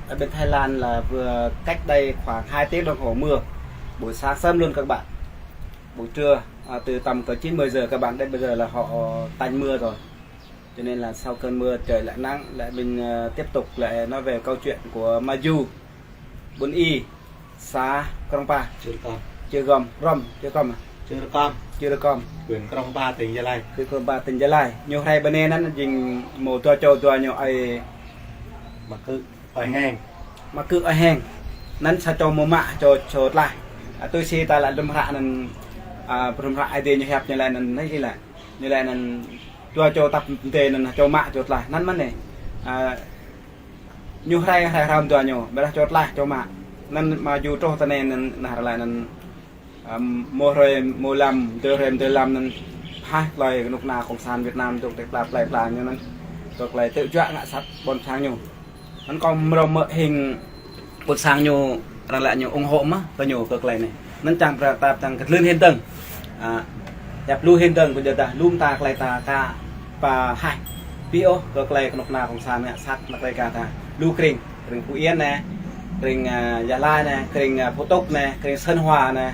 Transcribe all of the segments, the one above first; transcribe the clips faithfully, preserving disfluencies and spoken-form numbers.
Ở bên Thái Lan là vừa cách đây khoảng hai tiếng đồng hồ mưa. Buổi sáng sớm luôn các bạn. Buổi trưa, à, từ tầm cỡ chín mười giờ các bạn, đến bây giờ là họ tạnh mưa rồi. Cho nên là sau cơn mưa trời lại nắng, lại mình, à, tiếp tục lại nói về câu chuyện của Maju, Buôn Y, xã Krông Pa. Chưa Gom. Chưa Gom, Rom, Chưa Gom à? Chưa Gom. Huyện Krông Pa, tỉnh Gia Lai. Huyện Krông Pa, tỉnh Gia Lai. Ñu hrei bơnê anăn jing mâo dua čô dua ñu ai Mă Kư. Ơi Heng. Mă Kư Ơi Heng. Anăn sa čô mâo mă, čô, čô tlaih. A, tui si ta lĕ hdruôm hră anăn, a, hdruôm hră Aê Diê ñu hiăp ñu lĕ anăn, anei lĕ. Ñu lĕ anăn dua čô tăp mdê anăn čô mă, čô tlaih. Anăn mơh anei. A, ñu hrei, hrei hrăm dua ñu. Ƀiădah čô tlaih, čô mă. Anăn Maju truh ti anei anăn, nah, lĕ anăn Ăm, mâo hruê mâo lăm, mdê hruê mdê lăm anăn, hah, klei knŭk kna cộng sản Việt Nam dôk ti pla plei pla ñu anăn, kơ klei tŭ juă ngă sat ƀuôn sang ñu. Anăn kâo mrâo mơ̆ hing ƀuôn sang ñu, arăng lĕ ñu ủng hộ mơh kơ ñu kơ klei anei. Anăn čiăng brei ta čiăng kdlưn hĭn dơ̆ng. A, yap lu hĭn dơ̆ng, kyuadah lu mta klei ta ka ba hah bi ôh kơ klei knŭk kna cộng sản ngă sat, anăn klei ka ta lu krĭng. Krĭng Phú Yên anei, krĭng, a, Gia Lai anei, krĭng, a, Phú Túc anei, krĭng Sơn Hòa anei,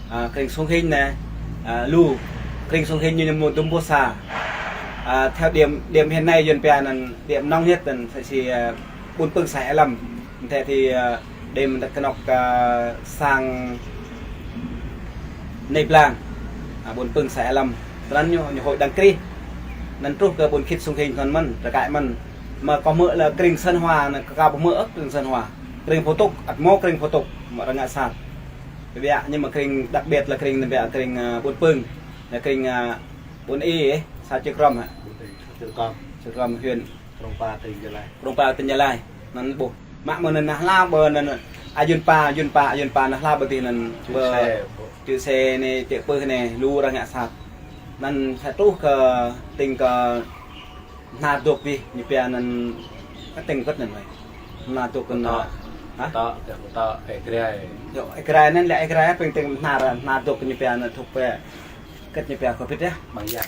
a, krĭng Sông Hinh anei, a, lu, krĭng Sông Hinh ñu mâo dŭm boh sa. A, theo điểm, điểm hiện nay Yuăn pia anăn, điểm nóng nhất anăn, sa si, a, ƀuôn Pưng xã Ea Lâm. Thế thì, a, điểm dak knŏk, a, sang Nê Blang, a, ƀuôn Pưng xã Ea Lâm. Tơdah ñu, ñu hội đăng ký. Anăn truh kơ ƀuôn khĭt Sông Hinh anăn mơ̆n, rơkai mơ̆n. Mă kâo hmư̆ lĕ krĭng Sơn Hòa anăn kâo ƀuh hmư̆ ôh krĭng Sơn Hòa. Krĭng Phú Túc, ăt mâo krĭng Phú Túc, mă arăng ngă sat. Ƀiădah, nhưng mà krĭng đặc biệt là krĭng anăn ƀiădah krĭng, a, ƀuôn Pưng, là krĭng, a, Buôn Y, xã Chư Krôm hă? Chư Krôm. Chư Krôm huyện Krông Pa, tỉnh Gia Lai. Krông Pa, tỉnh Gia Lai. Anăn ƀuh. Mă mơ̆ng anăn nah hlao ƀơ anăn, a, Yuăn Pa, Yuăn Pa, Yuăn Pa nah hlao ƀơ dih anăn ƀơ čư̆ se anei, čư̆ pưh anei, lu arăng ngă sat. Anăn sa truh kơ tĭng kơ Hnar dôk dih, ñu pia anăn, kơ tĭng kơ̆t anăn mơ̆. Hnar dôk kơ Mtâo. Hă? Mtâo, Mtâo, Ê Grai. Yơh, Ê Grai anăn lĕ Ê Grai, pĭng tĭng Hnar, Hnar dôk ñu pia anăn thŭk pia. Kơ̆t ñu pia kơ pĭt yơh. Ƀăng Yang.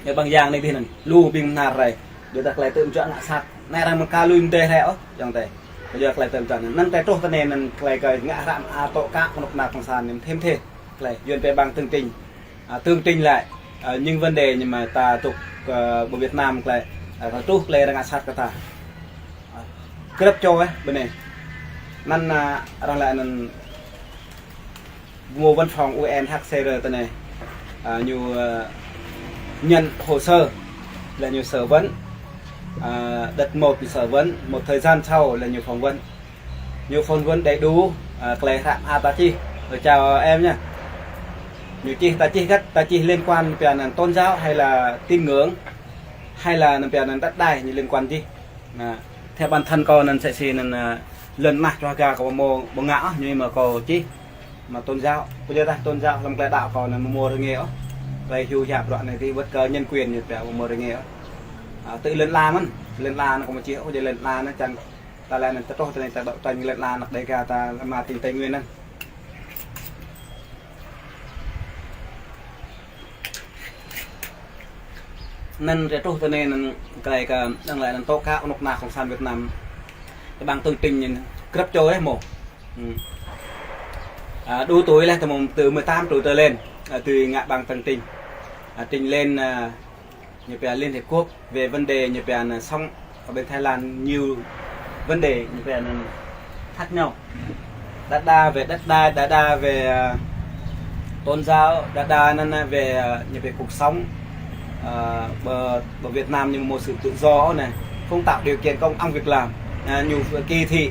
Yơh, Ƀăng Yang anei dih anăn. Lu ƀing Hnar rai. Dôk dah klei tŭ juă ngă sat. Anei arăng mơ̆ng ka lu mdê rai ôh, ayŏng adei. Dôk klei tŭ juă anăn. Anăn klei truh ti anei anăn klei kơ ngă hră mơar tŏ kă knŭk kna cộng sản anei thêm thế. Klei, Yuăn pia bằng tường trình. À, tường trình lại, à, những vấn đề nhưng mà ta thuộc, à, bộ Việt Nam klei, à, ta truh klei arăng ngă sat kơ ta. À, grăp čô, ơ, bơnê. Anăn, à, arăng lĕ anăn mâo văn phòng U N H C R ti anei. À, ñu, à, nhận hồ sơ là ñu sơ vấn. À, đợt một ñu sơ vấn, một thời gian sau là ñu phỏng vấn. Ñu phỏng vấn đầy đủ, à, klei hră mơar ta čih, rồi chào em nhá. Ñu čih ta čih kơ̆t, ta čih liên quan pia anăn tôn giáo hay là tín ngưỡng, hay là anăn pia anăn đất đai ñu liên quan čih. Anăn, theo bản thân kâo anăn msĕ si anăn, à, lăn ala čuah ga kâo mâo ƀơ̆ng ngă, ñu mă kâo čih, mă tôn giáo. Kyuadah tôn giáo hlăm klei đăo kâo anăn mâo rơngiê ôh. Klei hiu hiăp bruă anei ti wăt kơ nhân quyền ñu pia mâo rơngiê ôh. À, tui lăn ala mơ̆n, lăn ala anăn kâo mâo čih ôh, jing lăn ala anăn čiăng ta lĕ anăn ta truh ti anei ta đấu tranh lăn ala anak Đêga ta mă ti Tây Nguyên anăn. Anăn drei truh ti anei anăn klei kơ arăng lĕ anăn tŏ kă knŭk kna cộng sản Việt Nam. Ti bằng tường trình anăn grăp čô leh mâo. Hmm. À, đủ tuổi leh, từ mùng, từ mười tám tuổi trở lên, à, tui ngă bằng tường trình. À, trình lên, à, ñu pia Liên Hiệp Quốc về vấn đề ñu pia anăn sống ở bên Thái Lan nhiều vấn đề ñu pia anăn khác nhau. Đa đa về đất đai, đa đa về, à, tôn giáo, đa đa anăn, à, về, à, ñu pia cuộc sống, à, ƀơ, ƀơ Việt Nam ñu mâo sự tự do anei, không tạo điều kiện công ăn việc làm, à, ñu kỳ thị,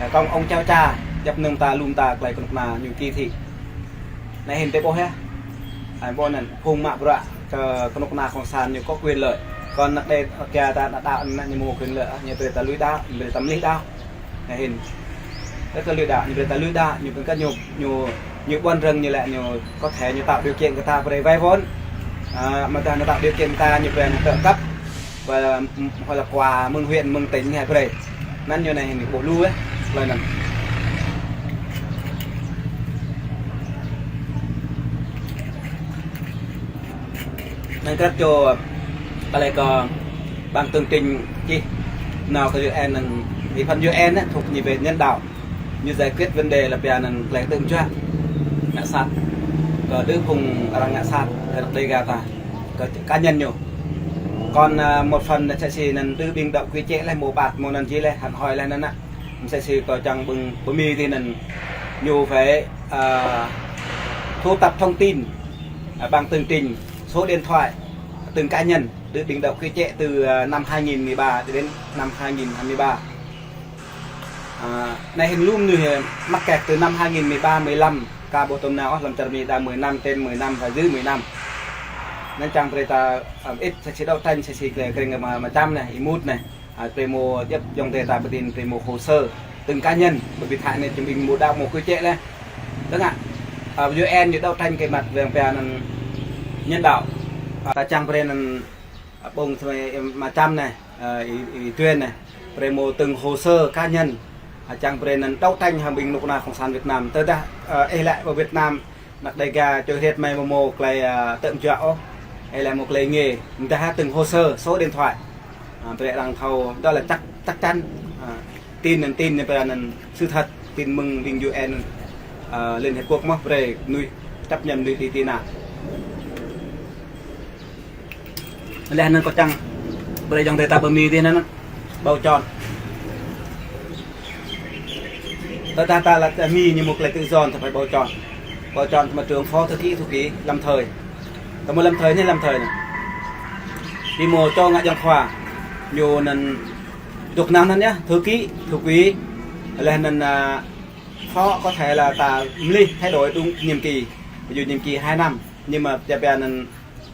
à, công ông cháu cha, djăp mnơ̆ng mta lu mta klei knŭk kna ñu kỳ thị. Anei hĭn drei ƀuh yơh. Ai ƀuh anăn, phung mă bruă kơ knŭk kna cộng sản ñu có quyền lợi. Kơ anak Đê, anak Đêga ta, anak đăo anăn ñu mâo quyền lợi, ñu brei ta lui đăo, brei ta mlih đăo. Anei hĭn. Kơ lui đăo, ñu brei ta lui đăo, ñu kơ ñu, ñu, ñu ƀuăn rơ̆ng ñu lĕ ñu có thể ñu tạo điều kiện kơ ta brei vay vốn. À, mă ta ñu tạo điều kiện ta ñu brei ñu trợ cấp. Và, hoặc là quà mơ̆ng huyện, mơ̆ng tỉnh ñu brei. Anăn ñu anei hĭn ƀuh lu, ơ, klei anăn. Anăn grăp čô, klei kơ bằng tường trình čih. Nao kơ U N anăn, ih păn U N á, thuộc như về nhân đạo. Ñu giải quyết vấn đề là pia anăn klei ktư̆ juă, ngă sat. Kơ đơ phung arăng ngă sat, kơ Dega ta, kơ cá nhân ñu. Còn, à, một phần là sẽ si anăn đơ ƀing đăo quy chế leh, mô ƀat, mô anăn jih leh, hăn hoi leh anăn á. Sẽ si kơ čiăng ƀơ̆ng pơmi ti anăn ñu phải, à, thu thập thông tin, à, bằng tường trình, số điện thoại, từng cá nhân, đơ ƀing đăo quy chế từ, à, năm hai nghìn mười ba đến năm hai nghìn hai mươi ba. À, anei hĭn lu mnuih mắc kẹt từ năm hai nghìn mười ba, mười lăm, ka ƀuh tôm nao ôh, hlăm čar Mi đa mười năm, trên mười năm, phải dưới mười năm. Anăn čiăng brei ta, à, ĭt, sẽ si đấu tranh, sẽ si klei krĭng ma, ma čăm anei, ih mŭt anei. À, brei mâo djăp ayŏng adei ta ƀuh tin, brei mâo hồ sơ từng cá nhân, ƀiădah anei čiăng ƀing mâo đăo mâo quy chế leh. Tơdah, à, U N ñu đấu tranh kơ măt wang pia anăn nhân đạo. À, ta čiăng brei anăn, à, ƀơ̆ng tơmei, ơ, ma čăm anei, ơ, ih, ih Duen anei. Brei mâo từng hồ sơ cá nhân, à, čiăng brei anăn đấu tranh hŏng ƀing knŭk kna cộng sản Việt Nam. Tơdah, ơ, ih lĕ ƀơ Việt Nam, anak Dega čô hriêt mei mâo mâo klei, à, ktư̆ juă ôh, ih lĕ mâo klei ngê, mdah từng hồ sơ, số điện thoại. À, brei arăng thâo, đó là chắc, chắc chắn. À, tin anăn tin, anăn sự thật, tin mơ̆ng ƀing U N, à, Liên Hiệp Quốc mơh, brei mnuih chấp nhận mnuih ti, ti anăn. Leh anăn kâo čiăng brei ayŏng adei ta ƀơ Mi ti anăn, bầu chọn. Tơdah ta lač Mi ñu mâo klei tự do, ta phải bầu chọn. Bầu chọn ta mâo trưởng phó thư ký, thư ký lâm thời. Ta mâo lâm thời anei, lâm thời anei. Ti mâo čô ngă giọng khua. Ñu anăn dôk năm anăn yơh, thư ký, thư ký. Leh anăn, à, phó có thể là ta mlih thay đổi đúng nhiệm kỳ. Ví dụ nhiệm kỳ hai năm. Nhưng mà pia pia anăn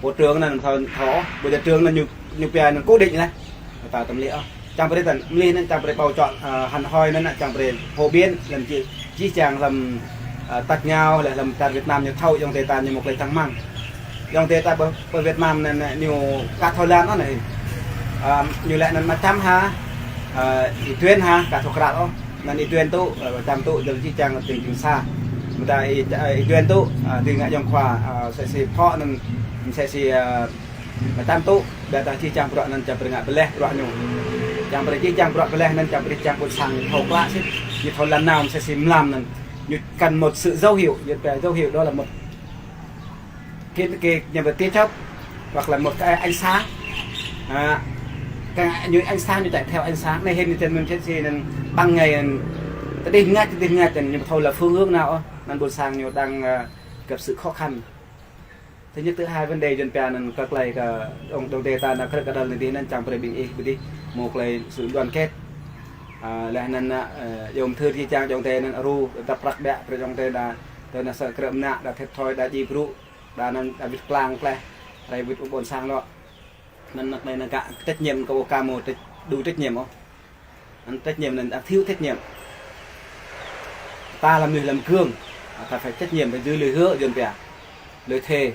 bộ trưởng anăn thâo, thâo, bộ trưởng anăn ñu, ñu pia anăn cố định leh. Ta tâm lý ôh. Čiăng brei ta mlih anăn čiăng brei bầu chọn, à, hăn hoi anăn čiăng brei phổ biến leh anăn jih, jih jang hlăm, à, tač êngao leh hlăm čar Việt Nam ñu thâo ayŏng adei ta ñu mâo klei čang hmăng. Ayŏng adei ta ƀơ, ƀơ Việt Nam anăn ñu ka thâo lăn ôh anei. À, ñu lĕ anăn ma čăm hă, à, ih Duen hă, ka thâo kral ôh. Anăn ih Duen tŭ, ơ, ma čăm tŭ, dơ̆ng jih jang tĭng tĭng sa. Mta ih, ơ, ih Duen tŭ, à, dưi ngă giọng khua, à, sẽ si phó anăn, sẽ si, à, ma čăm tŭ, ƀiădah jih jang bruă anăn čiăng brei ngă bi leh bruă ñu. Čiăng brei jih jang bruă bi leh anăn čiăng brei jih jang ƀuôn sang thâo klă sĭt. Ñu thâo lăn nao sẽ si mlam anăn. Ñu cần một sự dấu hiệu, Yuăn pia dấu hiệu đó là một cái, cái, ñu pia tia chớp, hoặc là một cái ánh sáng. À, cái, ñu ánh sáng, ñu chạy theo ánh sáng. Anei hĭn ñu chân mơ̆ng chết si anăn ƀăng ngày anăn tơdih mngač, tơdih mngač anăn ñu thâo là phương hướng nào, anăn ƀuôn sang ñu đang, à, gặp sự khó khăn. Thứ nhất, thứ hai, vấn đề Yuăn pia anăn kơ klei kơ ayŏng, ayŏng adei ta nao krư̆ kđăl anei dih anăn čiăng brei ƀing ih ƀuh dih mâo klei sự đoàn kết. À, leh anăn, à, yom thưr jih jang ayŏng adei anăn aru dăp prăk ƀiă, brei ayŏng adei đa, tơ nao sơ̆ krư̆ mnă, đa thiệt thòi, đa djiê brŭ, đa anăn, đa wĭt klang kleh, rai wĭt ƀuôn sang lŏ. Anăn anak anei năng kơ trách nhiệm kơ ƀuh ka mâo trách, đủ trách nhiệm ôh. Anăn trách nhiệm anăn đang thiếu trách nhiệm. Ta là người làm gương, à, ta phải trách nhiệm với dư lời hứa Yuăn pia, lời thề.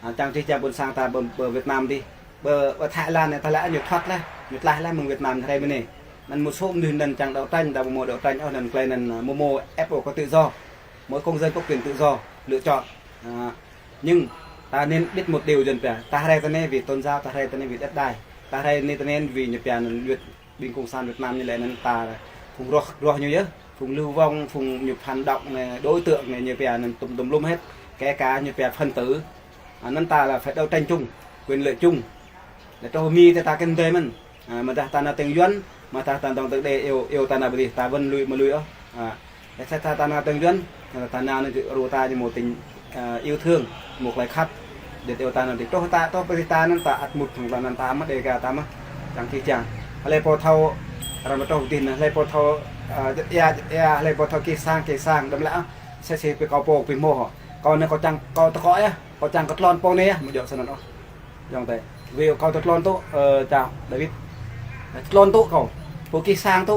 À, čiăng jih jang ƀuôn sang ta ƀơ, ƀơ Việt Nam dih. Ƀơ, ƀơ Thái Lan anei ta lĕ ñu thoát leh, ñu tlaih leh mơ̆ng Việt Nam hriê mơ̆ng anei. Anăn một số mnuih anăn čiăng đấu tranh, ta mâo đấu tranh ôh anăn klei anăn, à, mâo mâo ép buộc có tự do. Mỗi công dân có quyền tự do lựa chọn. À, nhưng ta nên biết một điều Yuăn pia, ta hriê ti anei vì tôn giáo, ta hriê ti anei vì đất đai, ta hriê ti anei vì ñu pia anăn Yuăn, ƀing cộng sản Việt Nam ñu lĕ anăn ta phung roh, roh ñu yơh, phung lưu vong, phung ñu phản động anei, đối tượng anei ñu pia anăn tùm, tùm lum hết, kể cả ñu pia phần tử. À, anăn ta là phải đấu tranh chung, quyền lợi chung. Leh truh Mi ta, ta kăn dê mơ̆n. À, mdah ta nao tĭng Yuăn, mdah ta dŏng tĭng Đê, iêu, iêu ta nao ƀơ dih, ta wăn lui, mâo lui ôh. À, leh sa ta, ta nao tĭng Yuăn, ta nao anăn ru ta ñu mâo tĭng, à, yêu thương, mâo klei khăp. Dê iêu ta nao tĭng, truh ta, truh ƀơ dih ta anăn ta ăt mŭt hŏng ta anăn ta mơh, Dega ta mơh. Čiăng jih jang. Hlei pô thâo, arăng mă truh dih anăn, hlei pô thâo, à, jăt êa, jăt êa, hlei pô thâo kih sang, kih sang, đăm lĕ, ah, sẽ si bi kâo pô, bi mâo hŏ. Kâo anei kâo čiăng, kâo tơkŏ yơh. Kâo čiăng kơ tlôn pô anei yơh, amâo djŏ snăn ôh. Ayŏng adei. Vì kâo tơ tlôn tŭ, ơ, čao David. Tlôn tŭ kâo. Pô kih sang tŭ,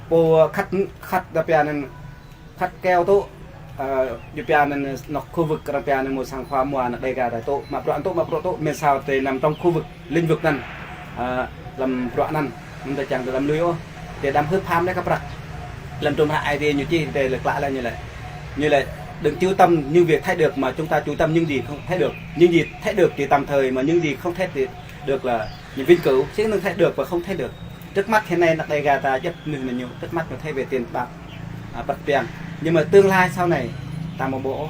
pô khăt, khăt đa pia anăn, khăt keo tŭ, ơ, ñu pia anăn anôk khu vực arăng pia anăn mâo sang khua mua anak Dega ta tŭ. Mă bruă tŭ, mă bruă tŭ, miễn sao drei nằm trong khu vực, lĩnh vực anăn. Ơ, hlăm bruă anăn, mơ̆ng ta čiăng tơ đăm lui ôh. Drei đăm hưp ham leh kơ prăk. Hlăm hdruôm hră Aê Diê ñu čih, drei lĕ klă leh ñu lĕ. Ñu lĕ đừng chú tâm những việc thấy được mà chúng ta chú tâm những gì không thấy được. Những gì thấy được thì tạm thời, mà những gì không thấy thì được là những vĩnh cửu. Chứ đừng thấy được và không thấy được. Trước mắt hiện nay, anak Đêga ta djăp mnuih ñu, trước mắt ñu thấy về tiền bạc, à, bật piang. Nhưng mà tương lai sau này, ta mâo ƀuh ôh.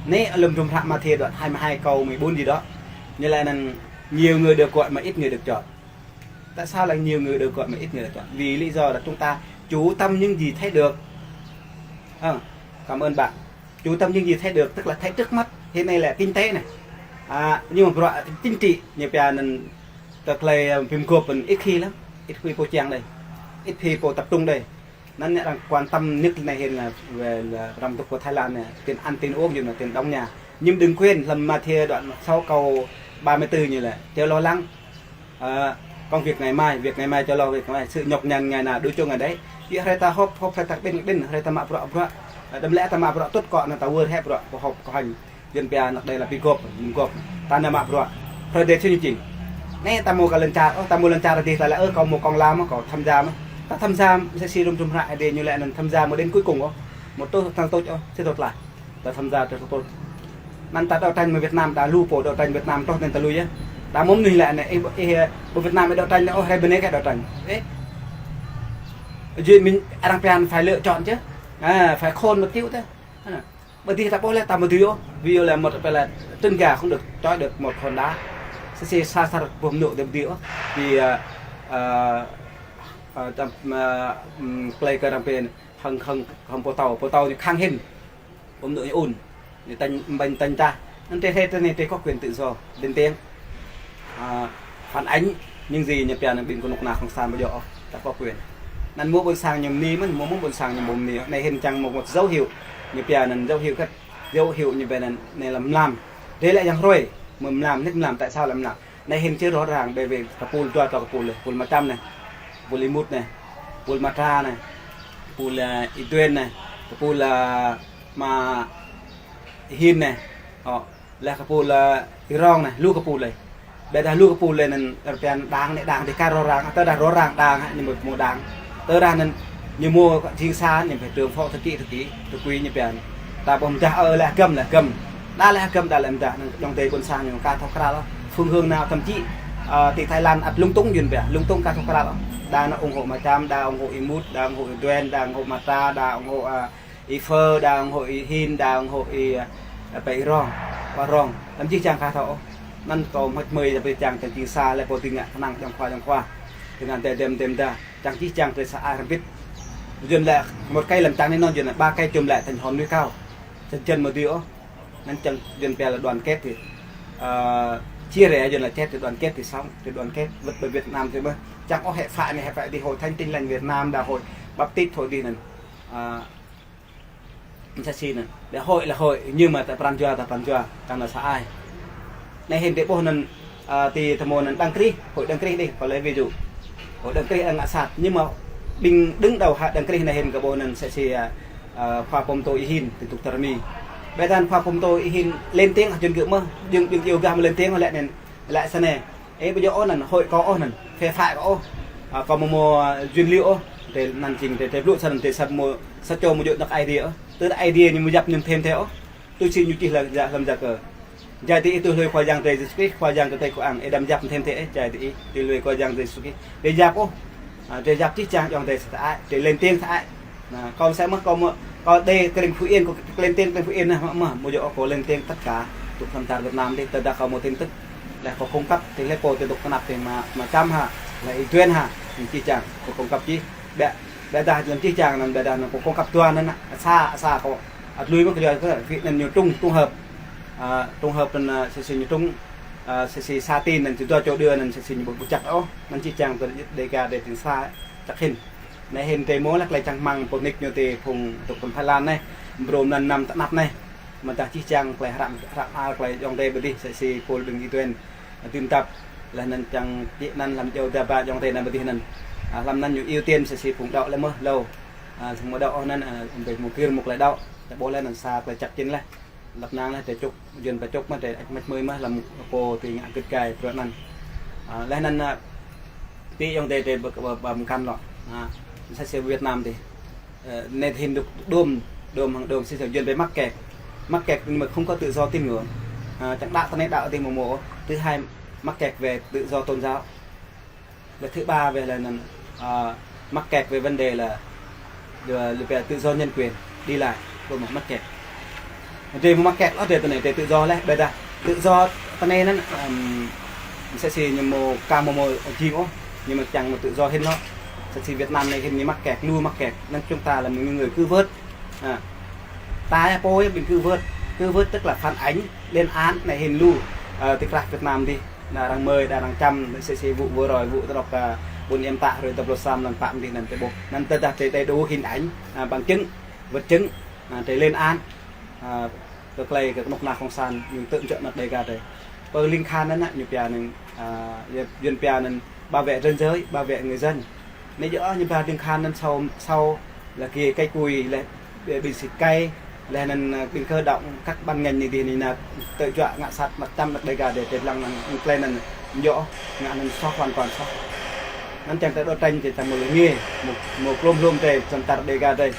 Anei hlăm hdruôm hră Mathiơ đoạn hai mươi hai câu mười bốn gì đó. Như là năng, nhiều người được gọi mà ít người được chọn. Tại sao lại nhiều người được gọi mà ít người được chọn? Vì lý do là chúng ta chú tâm những gì thấy được. Ờ, cảm ơn bạn. Chú tâm những gì thấy được, tức là thấy trước mắt. Hiện nay là kinh tế này. À, nhưng mà bruă chính trị, ñu pia năng, tơ klei, à, bi mguôp, ít khi lắm. Ít khi pô čiăng đây. Ít khi pô tập trung đây. Năng arăng quan tâm nhất này hiện là về là răm dôk pô Thái Lan này, tiền ăn, tiền uống, rồi là tiền đóng nhà. Nhưng đừng quên, hlăm Mathiơ đoạn sáu câu ba mươi tư như là: "Chớ lo lắng, ờ, công việc ngày mai, việc ngày mai cho lo việc ngày mai, sự nhọc nhằn ngày nào đủ cho ngày đấy." Jih hruê ta họp, họp hruê ta kƀĭn, kƀĭn hruê ta mă bruă, bruă. Đăm lĕ ta mă bruă tŭt kŏ năng ta wơr hĕ bruă, kơ họp, kơ hŏng. Yuăn pia năng dê là bi gôp, bi gôp. Ta năng mă bruă. Hruê dê sĭt ñu jing. Anei ta mâo kơ lăn čar, ôh, ta mâo lăn čar dih, ta lač, ơ, kâo mâo công lao mơh, kâo tham gia mơh. Ta tham gia, msĕ si hdruôm hră Êđê ñu lač năng tham gia mơ̆ng đến cuối cùng, ôh. Mâo truh thang tuč, ôh, sĭt tuč lah. Ta tham gia truh thang tuč. Năng ta đấu tranh mơ̆ng Việt Nam, đa lu pô đấu tranh Việt Nam truh năng ta lui yơh. Đa mâo mnuih lač năng, ih, ih, ƀuôn Việt Nam ih đấu tranh, ôh, hruê bơnê kơ đấu tranh. Ê. Jih mĭn arăng pia phải lựa chọn chứ. À, phải khôn một chút thôi. À. Ƀơ dih ta ƀuh leh ta mâo dưi ôh, vì là một, phải là trứng gà không được trói được một hòn đá. Sĭt si sa asăr boh mnŭ dưi ôh. Vì, à, à, à, tam, à, ừm, klei kơ arăng pia hŏng, hŏng, hŏng pô tâo, pô tâo ñu khăng hĭn. Boh mnŭ ñu ŭn. Ñu tañ, ƀañ tañ ta. Năng drei, drei, drei, drei có quyền tự do lên tiếng. À, phản ánh những gì ñu pia năng ƀĭng knŭk kna cộng sản ƀu djŏ ôh, ta có quyền. Năng mâo ƀuôn sang ñu mni mơh, mâo, mâo ƀuôn sang ñu mâo mni. Anei hĭn čiăng mâo một dấu hiệu, ñu pia năng dấu hiệu kơ, dấu hiệu ñu pia năng, anei là mlam. Drei lĕ yang hruê, mâo mlam, nik mlam, tại sao lại mlam? Anei hĭn chưa rõ ràng, drei wê kơ pul dua, kơ pul, pul Mčam anei, pul Êmŭt anei, pul Matra anei, pul, à, Êđuên anei, kơ pul, à, Ma Hin anei. Ơ, leh kơ pul, à, Êrŏng anei, lu kơ pul leh. Ƀiădah lu kơ pul leh năng arăng pia đảng anei, đảng dih ka rõ ràng, tơdah rõ ràng đảng, ñu mâo, mâo đảng. Tơdah năng ñu mâo jing sa, ñu phải trưởng phòng thư ký, thư ký, thư ký ñu pia. Ta ƀuh mdah, ơ, leh hgăm, leh hgăm. Đa leh hgăm, đa leh mdah, năng ayŏng adei ƀuôn sang ñu ka thâo kral ôh. Phương hướng nào thậm chí, à, ti Thái Lan ăt lung tung Yuăn pia, lung tung ka thâo kral ôh. Đa năng ủng hộ Mčam, đa ủng hộ Êmŭt, đa ủng hộ Êđuên, đa ủng hộ Matra, đa ủng hộ, à, Y Phơ, đa ủng hộ Y Hin, đa ủng hộ Y, à, pei Êrŏng, Wa Rŏng. Lăm jih jang ka thâo ôh. Năng kâo mhăt mơi, lăm jih jang, čiăng jing sa, leh pô dưi ngă knang jang khua, jang khua. Dưi ngă dê dem, dem da. Čiăng jih jang drei sa ai hrăm bĭt. Yuăn lĕ một cây làm trắng nên non Yuăn lĕ ba cây chùm lại thành hòn núi cao. Chân chân mà đi ôh. Năng čiăng Yuăn pia là đoàn kết thì, ờ, chia rẽ Yuăn là chết thì đoàn kết thì sống, thì đoàn kết. Wăt ƀơ Việt Nam thì ƀơ. Čiăng ôh hệ phái anei, hệ phái dih, Hội Thánh Tin Lành Việt Nam, đa hội Baptist, hội dih năng. À, msĕ si năng, leh hội là hội, nhưng mà ta pran jua, ta pran jua, čiăng năng sa ai. Anei hĭn drei ƀuh năng, à, ti ta mâo năng Đấng Christ, hội Đấng Christ dih, kâo leh ví dụ. Hội Đấng Christ arăng ngă sat, nhưng mà ƀĭng đứng đầu hội Đấng Christ anei hĭn kâo ƀuh năng msĕ si, à, à, khua pô mtô Y Hin, ti dôk tơ Mi. Ƀiădah khua pô mtô Y Hin lên tiếng, Yuăn gơ̆ mơh, Yuăn, Yuăn iêu gah mơh lên tiếng leh năng, leh snei. Ê, ƀu djŏ ôh năng, hội kâo ôh năng, phe phái kâo ôh. À, kâo mâo mâo, à, Yuăn liu ôh. Drei năng jing, drei, drei blŭ sa năng, drei sa mâo, sa čô mâo djŏ anak Aê Diê ôh. Tơ Aê Diê ñu mâo yap ñu thêm thế ôh. Tui si ñu čih hlăm, hlăm Gia Kơ. Jai ti ih tui hlue Khua Yang drei Yêsu Krist, Khua Yang kơ drei kơ ang, ih đăm yap thêm thế, jai ti ih tui hlue Khua Yang drei Yêsu Krist. Drei yap ôh. À, drei yap jih jang ayŏng adei sa ai, drei lên tiếng sa ai. Năng, kâo msĕ mơh, kâo mâo, kâo đei krĭng Phú Yên, kâo lên tiếng krĭng Phú Yên anei, mâo, mâo, mâo djŏ kâo lên tiếng tất cả, dôk hlăm čar Việt Nam dih, tơdah kâo mâo tin tức. Leh kâo cung cấp, ti leh pô ti dôk tơ năp ti Ma, Mčam hă, leh Êđuên hă, jih jang, kâo cung cấp jih. Ƀiă, ƀiădah lăm jih jang năng, ƀiădah năng kâo cung cấp dua năng, sa, sa kâo ăt lui mơh kơ dua, kơ Việt Nam ñu trung, trung hợp. À, trung hợp năng, à, msĕ si ñu trung, à, msĕ si sa tin năng, si dua čô đơ năng, msĕ si ñu ƀu, ƀu jăk ôh, năng jih jang tơ Đêga drei jing sa, jăk hĭn. Anei hĭn drei mâo leh klei čang hmăng pô nik ñu ti phung dôk ƀuôn Thái Lan anei, brô năng năm tơ năp anei. Mdah jih jang klei hră, hră mơar klei ayŏng adei ƀơ dih, msĕ si pôl ƀĭng Êđuên dưm dăp, leh năng čiăng jih năng hlăm djŏ da ba ayŏng adei năng ƀơ dih năng. À, hlăm năng ñu ưu tiên msĕ si phung đăo leh mơh êlâo. À, phung mâo đăo ôh năng, à, ƀĭng mâo gĭr mâo klei đăo. Drei ƀuh leh năng sa klei jăk jĭn leh. Lăp năng leh drei čŭk, Yuăn ba čŭk mơh, drei ăt măt mơi mơh hlăm pô ti ngă gĭt gai bruă năng. À, leh năng, à, ti ayŏng adei drei ƀơ, ƀơ, ƀơ mkăn lŏ. À, msĕ si Việt Nam dih. Ơ, anei hĭn dôk đuôm, đuôm hŏng đuôm si Yuăn drei mắc kẹt. Mắc kẹt nhưng mà không có tự do tín ngưỡng. À, čiăng đăo ti anei đăo ti mâo mâo. Thứ hai, mắc kẹt về tự do tôn giáo. Leh thứ ba wĕ leh anăn, à, mắc kẹt về vấn đề là, là, là về tự do nhân quyền, đi lại, kơ mâo mắc kẹt. Drei mâo mắc kẹt, ơ, drei ti anei, drei tự do leh, ƀiădah tự do ti anei anăn, ừm, msĕ si ñu mâo, ka mâo mâo jing ôh, ñu mâo čiăng mâo tự do hĭn lŏ. Msĕ si Việt Nam anei hĭn ñu mắc kẹt, lu mắc kẹt. Anăn chúng ta là một người cứu vớt. À, ta pô ƀĭng cứu vớt, cứu vớt tức là phản ánh, lên án anei hĭn lu, à, ti krah Việt Nam dih. Đa arăng mơi, đa arăng čăm, msĕ si vụ vừa rồi, vụ tơdrŏk, à, ƀuôn Êa Mtă hruê dua pluh sa mlan pă mdih anăn drei ƀuh. Anăn tơdah drei, drei đủ hình ảnh, à, bằng chứng, vật chứng, à, drei lên án, à, kơ klei kơ knŭk kna cộng sản, ñu tŭ čŏ anak Đêga drei. Pơ Ling Khan anăn, ñu pia anăn, à, Yuăn pia anăn bảo vệ ranh giới, bảo vệ người dân. Anei djŏ ñu ba Ling Khan anăn sau, sau là kia cái cùi leh, ƀĭng sĭt kei, leh anăn, à, ƀĭng kơ đŏng các ban ngành anei dih anei nă, tŭ čŏ ngă sat mă čăm anak Đêga drei, drei lăng anăn, klei anăn, djŏ, ngă anăn soh hoàn toàn soh. Anăn čiăng drei đấu tranh drei čiăng mâo lŏ ngiê, mâo, mâo klŏm hlŭm drei, čăm čar Đêga drei.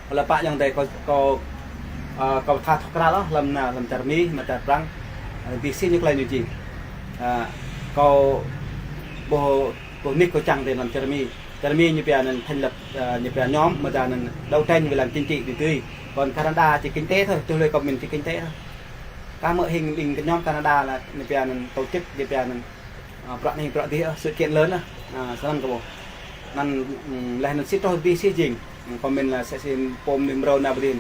Leh pă ayŏng adei kâo, kâo, à, kâo thâo thâo kral ôh, hlăm anăn, hlăm čar Mi, mă čar Prăng, à, ti si ñu klei ñu jing. À, kâo ƀuh, ƀuh nik kâo čiăng drei hlăm čar Mi. Čar Mi ñu pia anăn thành lập, à, ñu pia nhóm, mă čar anăn đấu tranh về làng chính trị ti dưi. Còn Canada chỉ kinh tế thôi, tui hlue kâo mĭn chỉ kinh tế thôi. Ka mơ̆ hing, hing cái nhóm Canada là ñu pia anăn tổ chức, ñu pia anăn, à, bruă anei bruă dih, à, sự kiện lớn, à, à, snăn kâo ƀuh. Anăn, ừm, leh anăn sĭt truh ti si jing. Ừm, kâo mĭn là msĕ si pô mnuih mrâo nao ƀơdin,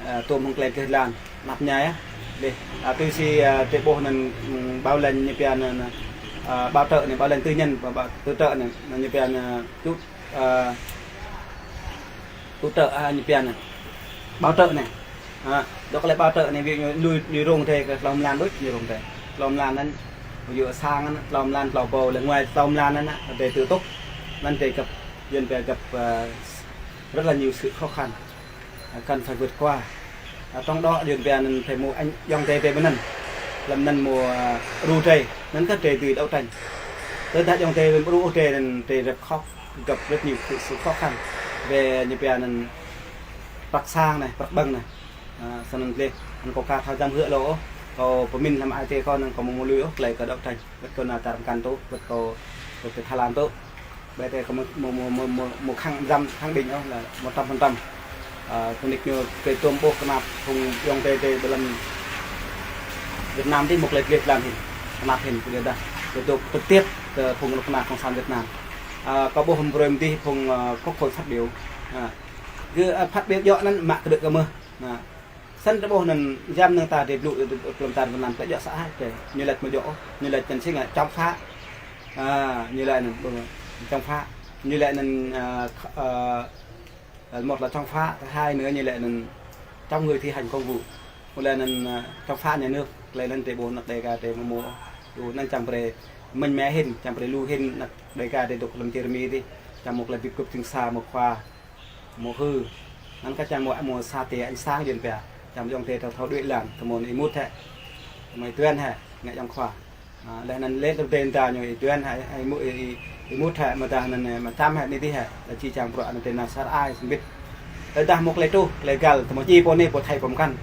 à, tuôm hŏng klei dleh dlan, anăp mñai, à. Dih, à, tui si, à, drei ƀuh anăn, ừm, bảo lãnh ñu pia anăn, à, bảo trợ anei, bảo lãnh tư nhân, bảo, bảo, tư trợ anei, anăn ñu pia anăn, à, tŭ, à, tŭ tơ, à, ñu pia anăn. Bảo trợ anei. À, dôk leh bảo trợ anei, ví dụ ñu, ñu, ñu rông drei kơ tlâo mlan đuč, ñu rông drei. Tlâo mlan anăn, ví dụ sang anăn, tlâo mlan, tlâo êbâo, leh ngoài tlâo mlan anăn, drei tŭ tŭk. Anăn drei găp, Yuăn pia găp, à, rất là nhiều sự khó khăn, à, cần phải vượt qua. À, trong đó Yuăn pia anăn drei mâo anh, ayŏng adei drei ƀơ anăn. Hlăm anăn mâo, à, đru drei, anăn kơ drei dưi đấu tranh. Tơdah ayŏng adei ƀu đru drei anăn drei rơ̆k khŏk, găp rất nhiều sự, sự khó khăn. Về ñu pia anăn prăk sang anei, prăk ƀơ̆ng anei. À, snăn dleh, anăn kâo ka thâo dăm hư̆ lŏ ôh, kâo pơmĭn hlăm ai tiê kâo anăn kâo mâo mâo lui ôh, klei kơ đấu tranh. Wăt kâo nao čar mkăn tŭ, wăt kâo, wăt kâo Thái Lan tŭ. Ƀiădah kâo mâo, mâo, mâo, mâo, mâo, mâo khăng dăm, khăng đĭng ôh, là một trăm phần trăm. À, kơ nik ñu kơ tuôm ƀuh knap phung ayŏng adei drei ƀơ hlăm Việt Nam dih mâo klei dleh dlan hĭn, knap hĭn, ƀiădah kơ dôk trực tiếp kơ phung knŭk kna cộng sản Việt Nam. À, kâo ƀuh hrăm brei mdih phung, à, quốc hội phát biểu. À, gơ̆, à, phát biểu djŏ anăn mă kdơ̆ kơ mơh. À, snăn drei ƀuh anăn jam năng ta drei blŭ, hlăm čar Việt Nam ta djŏ sa ai, drei. Ñu lač mă djŏ, ñu lač anăn si ngă chống phá. À, ñu lač anăn, ƀơ̆ng, chống phá. Ñu lač anăn, à, kh-, à, một là chống phá, thứ hai nữa ñu lač anăn chống người thi hành công vụ. Một là anăn, à, chống phá nhà nước. Klei anăn drei ƀuh anak Đêga drei mâo mâo. Lu anăn čiăng brei mĭn mĕ hĭn, čiăng brei lu hĭn anak Đêga drei dôk hlăm čar Mi dih. Čiăng mâo klei bi kŭp jing sa mâo khua. Mâo hưn. Anăn kơ čiăng mâo, mâo sa tiê ánh sáng Yuăn pia. Čiăng ayŏng adei thâo, thâo đuĕ lăn, tơ mâo êmut hĕ. Tơ mâo êtuan hĕ, ngă ayŏng khua. À, leh anăn leh tơ dê nta ñu êtuan hĕ, êmu-, ê-, ê-, êmut hĕ, mdah anăn, ê, mă čăm hĕ, anei dih hĕ. Leh či čiăng bruă anăn drei nao sar ai, sĭt. Tơdah mâo klei truh, klei găl, tơ mâo djiê pô anei pô thâo pô mkăn.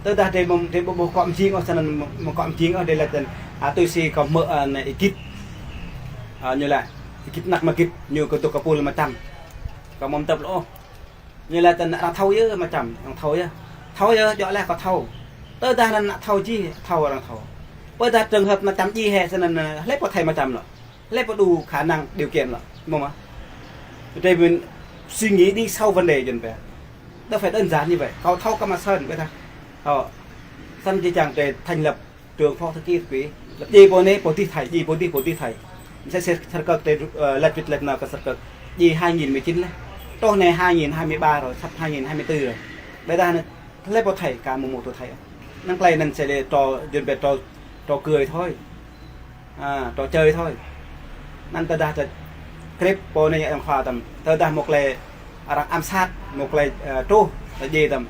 Tơdah drei mâo, drei ƀu, ƀu kŏ mjing ôh, snăn mâo, mâo kŏ mjing ôh, drei lač anăn, à, tui si kâo hmư̆, à, anei Y-Gĭt. À, ñu lač, Y-Gĭt anak Ma Gĭt, ñu kơ dôk kơ pul Ma Čăm. Kâo amâo mtăp lŏ ôh. Ñu lač tơ anăn arăng thâo yơh Ma Čăm, arăng thâo yơh. Thâo yơh, djŏ leh kâo thâo. Tơdah anăn thâo jih, thâo arăng thâo. Ƀiădah trường hợp Ma Čăm djiê hĕ snăn, hlei pô thâo Ma Čăm lŏ. Hlei pô đủ khả năng điều kiện lŏ. Mâo mơh. Drei mĭn suy nghĩ đi sâu vấn đề Yuăn pia. Đâu phải đơn giản như vậy. Kâo thâo kơ Ma Sơn ƀiădah. Ơ. Snăn či čiăng drei thành lập trưởng phó thư ký, thư ký. Leh djiê pô anei, pô dih thâo, djiê pô dih, pô dih thâo. Msĕ si Sar Kơk drei, ơ, lač wĭt lač nao kơ Sar Kơk. Djiê hai nghìn mười chín leh. Truh anei hai nghìn hai mươi ba rồi, sắp hai nghìn hai mươi tư rồi. Ƀiădah anei, hlei pô thâo, ka mâo mâo tŭ thâo. Năng klei anăn msĕ si trò, Yuăn pia trò, trò, trò cười thôi. À, trò chơi thôi. Năng tơdah ta krip pô anei ayŏng khua tăm. Tơdah mâo klei arăng ám sát, mâo klei, ơ, truh, ta djiê tăm.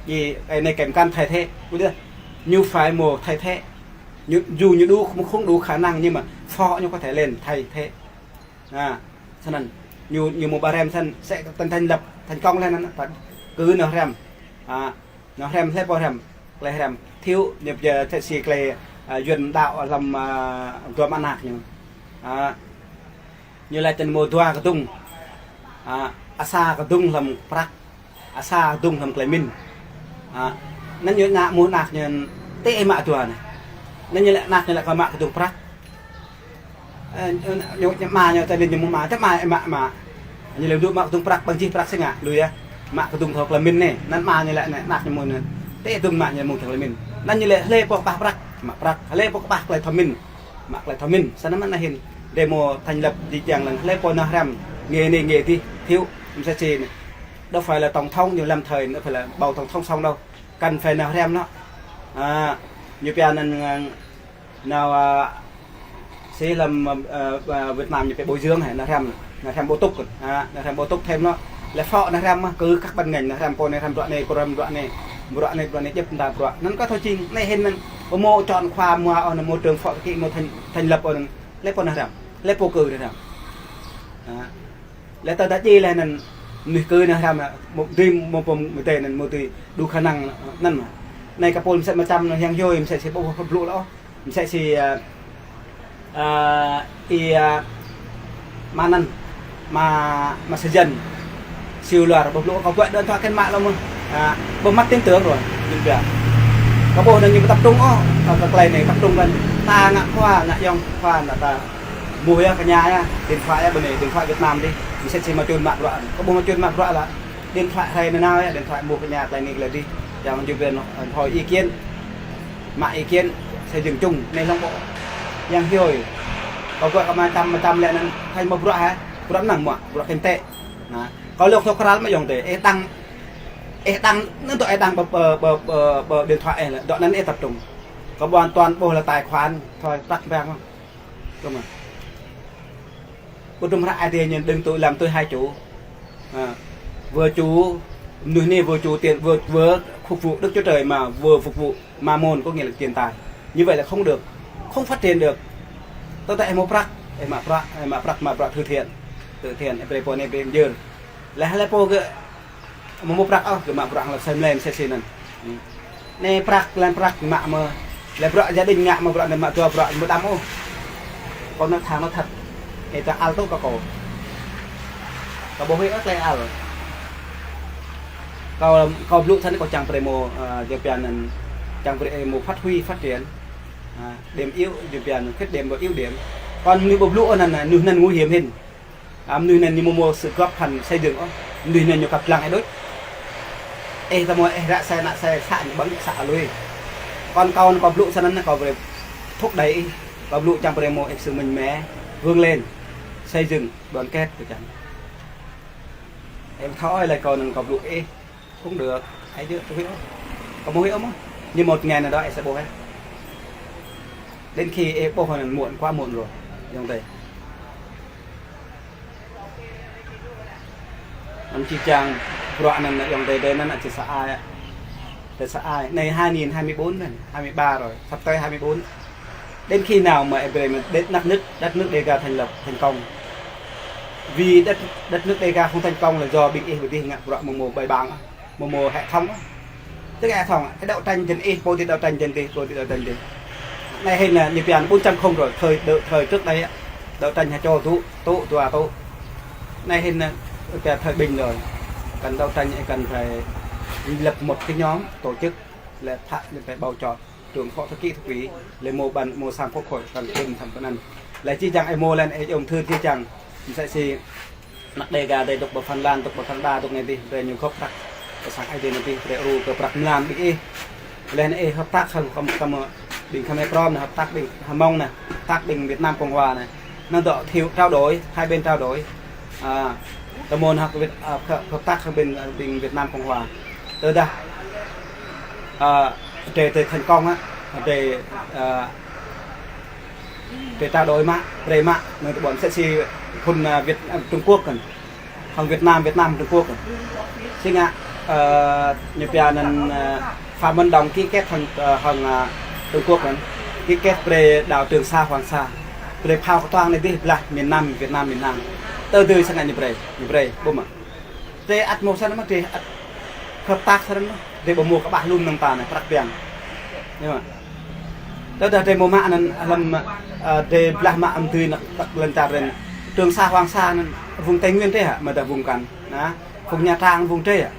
Djiê, ơ, anei kơ mkăn thâo thâo. Ƀiădah ñu phải mâo thâo thâo. Ñu, dù ñu đủ, không, không đủ khả năng nhưng mà phó ñu có thể lên thay thế. À, snăn, ñu, ñu mâo ba rem snăn, sẽ thành, thành lập, thành công lên, ta kơ nao rem. À, nao rem, hlei pô rem, klei rem. Thiếu, ñu pia thâo si klei, à, Yuăn đăo hlăm, à, dua mă anak ñu. À, Ñu lač tơ mâo dua kdŭng. A, asa kdŭng hlăm prăk, asa kdŭng hlăm klei mĭn. A, anăn ñu ngă mơ̆ng anak ñu tê mă dua anei. Anăn ñu lač anak ñu lač kơ mă kdŭng prăk. Ơ, ñu, ñu, ñu mă ñu tơ ñu mă, tơ mă, mă, mă. Ñu lĕ dŭ mă kdŭng prăk, ƀăng jih prăk si ngă, lui yơh. Mă kdŭng thâo klei mĭn anei, anăn mă ñu lač anei, anak ñu mâo anăn. Tê kdŭng mă ñu mâo thâo klei mĭn. Anăn ñu lač hlei pô kƀah prăk, mă prăk. Hlei pô kƀah klei thâo mĭn, mă klei thâo mĭn. Snăn mơh anei hĭn. Drei mâo thành lập jih jang lăng, hlei pô nao hriăm, ngê anei ngê dih, thiếu, msĕ si anei. Đâu phải là tổng thống, ñu lăm thời, đâu phải là bầu tổng thống xong đâu. Cần phải nao hriăm lŏ. A, ñu pia anăn, a, nao, a, si hlăm, a, a, Việt Nam ñu pia bồi dưỡng hĕ, nao hriăm, nao hriăm bổ túc, a, nao hriăm bổ túc thêm lŏ. Lĕ phó nao hriăm mơh, cứ các ban ngành nao hriăm, pô anei hriăm bruă anei, pô hriăm bruă anei, bruă anei, bruă anei, djăp mta bruă. Anăn kơ thâo jing, anei hĭn anăn, pô mâo chọn khóa mua, ơ, anăn mâo trường phó kơ kĭ, mâo thành, thành lập, ơ, anăn, lĕ pô nao hriăm, lĕ pô kơ nao hriăm. A. Leh tơ ta djiê leh anăn mnuih kơ nao hriăm, mâo dưi, mâo pô mdê anăn mâo dưi đủ khả năng anăn mơh. Anei kơ pôl msĕ mčăm anăn hiăng hiôi msĕ si ƀuh blŭ lŏ. Msĕ si, a, a, i, a, mă anăn, mă, mă Sêjăn. Siu luar, ƀuh blŭ kâo guă đơn thoại kăn mă lŏ mơh. A, ƀuh mất tin tưởng rồi, jing pia. Kâo ƀuh anăn ñu ƀu tập trung ôh, kơ, kơ klei anei tập trung lăn. Ta ngă khua, ngă ayŏng khua, ta Mâo yơh kơ ñu yơh, điện thoại yơh, ƀơ anei, điện thoại Việt Nam dih. Msĕ si mă čun mă bruă. Kơ ƀuh mă čun mă bruă lĕ. Điện thoại hrei nanao yơh, điện thoại mâo kơ ñu klei anei klei dih. Yang jŭ ƀiăn, ơ, hỏi ý kiến. Mă ý kiến, xây dựng chung, anei hlŏng ƀô̆. Yang hiôi. Kâo guă kơ mčăm, mčăm leh anăn, hrei mâo bruă hĕ. Bruă năng mă, bruă kinh tế. Nah, kâo lŏ thâo kral mă ayŏng adei. Ih đăng, ih đăng, anăn dŏ ih đăng ƀơ, ƀơ, ƀơ, ƀơ, ƀơ điện thoại ih lĕ. Dŏ anăn ih tập trung. Kơ ƀuôn toàn ƀuh lĕ tài khoản, thôi, prăk bang. Kơ mă. Ƀuh hdruôm hră Aê Diê ñu đơ̆ng tui lăm tui hai chủ. À, vừa chủ, mnuih anei vừa chủ tiền, vừa, vừa phục vụ Đức Chúa Trời mà vừa phục vụ Mammon, có nghĩa là tiền tài. Như vậy là không được, không phát triển được. Tơdah ih mâo prăk, ih mă prăk, ih mă prăk, mă prăk từ thiện, từ thiện, ih brei pô anei brei mjơr. Leh leh pô gơ̆ Amâo mâo prăk ôh, kơ mă bruă leh asei mlei msĕ si anăn. Hmm. Anei prăk, leh prăk mă mơh. Leh bruă gia đình ngă mă bruă anăn mă dua bruă mâo đăm ôh. Kâo nói thẳng nói thật. Ih ta ăl tŭ kơ kâo. Kâo ƀu huĭ ôh klei ăl. Kâo, kâo blŭ thâo anăn kâo čiăng brei mâo, ơ, jing pia anăn čiăng brei mâo phát huy, phát triển. À, điểm yếu, jing pia anăn khuyết điểm và ưu điểm. Kâo mnuih ƀu blŭ anăn, anăn, anăn nguy hiểm hĭn. À, mnuih anăn ñu amâo mâo sự góp phần xây dựng ôh. Mnuih anăn ñu kăp dlăng ih đuč. Ih ta mâo ih ră asei ană asei sa ñu ƀơ̆ng sa lui. Kâo, kâo, kâo blŭ snăn kâo brei thúc đẩy ih. Kâo blŭ čiăng brei mâo ih sự mạnh mẽ, vươn lên, xây dựng, đoàn kết kơ čiăng. Ih thâo ơi leh kâo anăn kâo blŭ ih. Cũng được, ai djŏ, tui hĕ. Kâo mâo hĕ mơh. Nhưng một ngày nào đó ih sẽ ƀuh hĕ. Đến khi ih ƀuh anăn muộn, quá muộn rồi. Ayŏng adei. Anăn čiăng bruă anăn ayŏng adei, adei anăn ăt sa ai. Ăt sa ai. Anei hai nghìn hai mươi bốn anăn, hai mươi ba rồi, sắp tới hai mươi bốn. Đến khi nào mà ih brei mà đất, đất nước, đất nước Đêga thành lập thành công. Vì đất, đất nước Đêga không thành công là do ƀing ih ƀu dưi ngă bruă mâo mâo bài bản. Mâo mâo hệ thống. Tức hệ thống, ih đấu tranh dân ih, pô dih đấu tranh dân dih, pô dih đấu tranh dân. Anei hĭn là ñu pia bốn chấm không rồi, thời, đ-, thời trước đây á, đấu tranh ha čô tŭ, tŭ, dua tŭ. Anei hĭn là pia thời bình rồi. Cần đấu tranh, cần phải lập một cái nhóm tổ chức là phải bầu chọn trưởng phó thư ký, thư ký, leh mâo ban, mâo sang quốc hội, cần thêm thành phần ăn. Leh jih jang ih mâo leh ih ung thư jih jang. Msĕ si Anak Đêga drei dôk ƀơ Phần Lan, dôk ƀơ Canada, dôk anei dih, drei ñu gŏp prăk. Kơ sang Aê Diê anei dih, drei ru kơ prăk mlan ƀing ih. Leh anăn ih hợp tác hŏng, hŏng, hŏng ƀing Khmer Krom anăn, hợp tác ƀing Hmông anăn, hợp tác ƀing Việt Nam Cộng Hòa anăn. Anăn dŏ thiếu trao đổi, hai bên trao đổi. À, tơ mâo anăn hợp, à, hợp, hợp tác hŏng ƀing, ƀing Việt Nam Cộng Hòa. Tơdah, à, drei, drei thành công á, drei, à, Drei trao đổi mă, brei mă, anăn tơ ƀuôn msĕ si phŭn, à, Việt, à, Trung Quốc anăn. Hŏng Việt Nam, Việt Nam Trung Quốc anăn. Si ngă, ơ, ñu pia anăn, ơ, Phạm Văn Đồng ký kết hŏng, ơ, hŏng, à, Trung Quốc anăn. Ký kết brei đảo Trường Sa, Hoàng Sa. Brei phao ktuang anei dih blah miền Nam, Việt Nam miền Nam. Tơ dưi si ngă ñu brei, ñu brei, ƀuh mơh. Drei ăt mâo snăn mơh, drei ăt hợp tác snăn mơh, drei ƀu mâo kƀah lŭn năng ta anei, prăk biang. Ñu mơh. Tơdah drei mâo mă anăn hlăm, ơ, drei blah mă ăm dưi năng prăk lăn čar drei anăn. Trường Sa Hoàng Sa anăn vùng Tây Nguyên drei hă, amâodah vùng kăn, na, vùng Nha Trang, vùng drei hă?